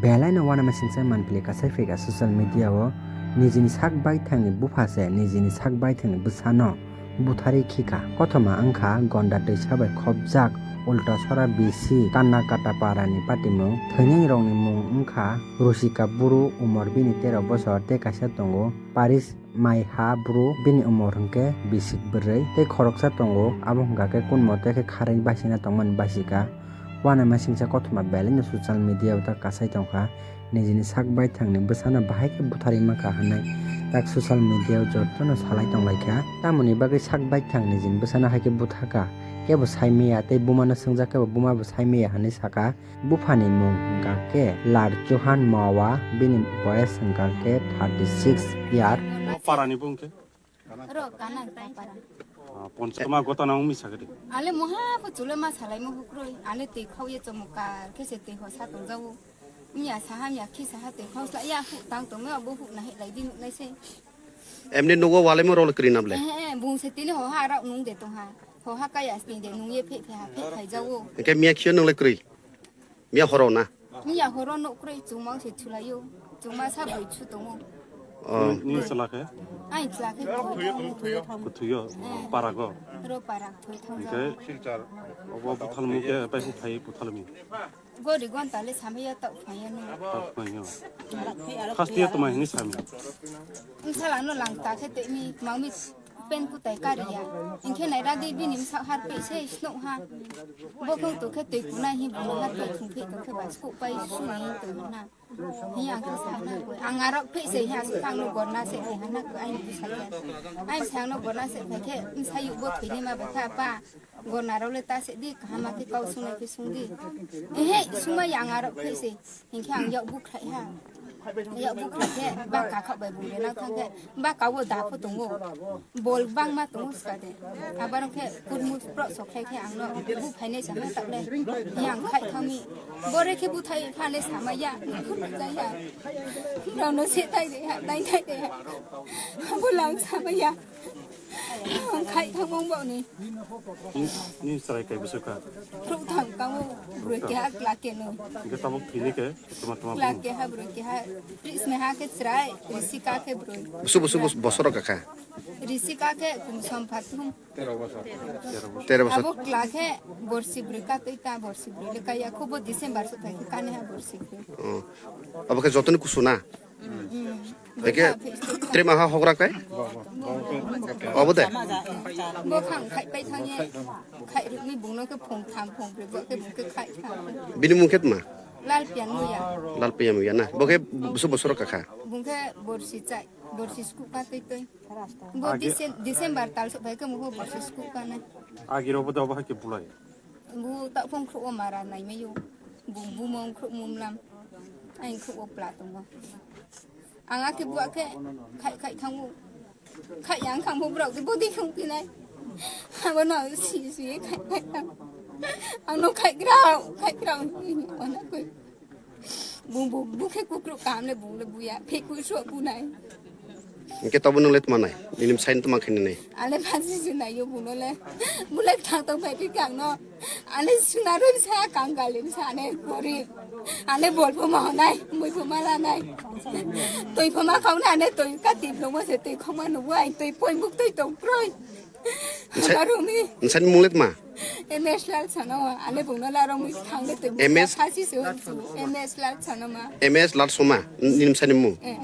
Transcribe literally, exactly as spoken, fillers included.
Belai no uanama singsa manpili kasai phaikha social media o, nijini sak baithangni bupha se nijini sak baithangni bwsano butharwi khikha. Kothoma wngkha gonda twisa bai khopjak Ultasora B C Kannakata parani patimung. Thwinai rokni mung wngkha Rusika Bru, umor bini tero bosor, tei kaisa tongo Paris Maiha Bru, bini umor hwnkhe bisik bwrwi, tei khoroksa tongo, abo hwnkha khe kunmo tei khe kharwi basina tongmani basika. Uanama singsa kothoma belai no social media o ta kasai tongkha, nijini sak baithangni bwsano bahai khe butharwi mankha hwnwi tak social media o jotono salai tonglaikha. Tamoni bagwi sak baithang nijini bwsano hai khe buthakha, kebo saimaya tei bumano swngjak kebo bumabo saimaya hwnwi sakha. Buphani mung hwnkha khe Lal Chauhan Mawa, bini boyes hwnkha khe thirty six year. O parani bung khe? Ro kana ta para. Ah, Ponchama gotana wngmi sakhe de. Ale moha pho chule ma salai mo hukroi. Ale tei khau ye chomokar khe se tei ho sa tong jawo. Miya saha miya khi saha tei khau sla ya hu tang tong me bo hu na he lai di nuk nai se. Emni nugo wale mo rol kri nable. Eh, eh, bung se tini ho ha rok nung de tong ha. Ho ha kaya sni de nung ye phe phe ha phe khai jawo. Ke miya khio nung le kri. Miya horo na? Miya horo no kroi chuma se chulayo. Chuma sa boi chu tongo. Oh. Ni chwla khe? Ai chwla khe. Kuthuyo, parago. Ro para thoi thang. Hingke obo buthalmu khe bai hu phai buthalmi. Gori gon tale samaya tau phaya no. Tau phaya. Khas tiya tuma hini sami. Insala no lang ta khe te mi mami. Pen kutai kariya. Hingke naira di bini bwsa harpe se snoh ha. Bokhong tokhe twi kunai hi bini harpe thungphe tokhe ba sku pai suni twi hana. Hi ang khe sana koi. Ang arok phe se hi asuk ang no gorna se hi hana koi aini bwsa khe. Aini sang no gorna se phaikhe bwsa yuk bo thwini ma bwkha pa. Gorna rok le ta se di kaham ma khe kau sungnai khe sung di. Ehe suma yang arok phe se. Hinkhe ang yak bukhrai ha. Yak bukhrai khe baka khak bai bung rena thang khe baka o da pho tongo. Bol bangma tongo ska de. Abar khe kurmu pro sokrai khe ang no bu phainai sa ha tak le. Yang khai thangmi. Bore khe buthai phale sama ya. Khum jai ya. Rano se tai de ha, tai tai de ha. Bo lang sama ya. Ang khai thangmong bo ni. Ni, ni chwrai kai bwswk kha? Khrup thang kamo, broi keha kla keno. Hingke tabuk thwini khe, tuma tuma kla bung. Keha, broi keha, tris meha khe chwrai, risi ka khe broi. Busu, busu, busu, bosoro kakha? Risi ka khe kum som phathum. Tero bosor. Tero bosor. Abo kla khe borsi broi ka twi ta, borsi broi le kaya khubo December so thai khe kane ha borsi broi. Oh. Abo khe jotoni kusu na? Eke trema ha hogra kai? Obo de? Bo khang khai pai thang ye. Khai rukni bungno khe phung tham phung brwi bo khe bung khe khai tham. Bini mung khe tma? Lal pian muya. Lal pian muya na. Bo khe busu bosoro kakha? Bung khe borsi chai. Borsi sku ka twi twi. Bo Decem-, December tal so bai khe mung khe borsi sku ka nai. Agiro bo da bo hai khe bulai. Bu ta phung khruo mara nai meyo. Bu, bu mong khruo mum lam. Ai khruo pla tongo. Ang akhe bu akhe khai khai thango. Khai yang khang bu brok bu di khung pinai. Abo no si si khai khai thang. Ang no khai grao, khai grao. Ona koi. Bu, bu, bu khe kukruk kam le bu le bu ya. Phe ku so bu nai. Hingke tobo nung le tma nai? Nini bwsai no tma khe nini? Ale phansi se nai yo buno le. Bule thang tong phai phi kang no. Ale suna roi sa kang gali sa ne gori. Ale bol pho ma nai, mui pho ma la nai. Toi pho ma khau na ne toi ka tip lo mo se toi khau ma no wai toi poi buk toi tong kroi. Nsa-, Barumi. Nsani mung le tma? M S Lal Sanoma. Ale bung no la rong mui thang le toi. M S? Khasi se hon su. M S Lal Sanoma. M S Lal Soma. Nini bwsai ni mung? Eh,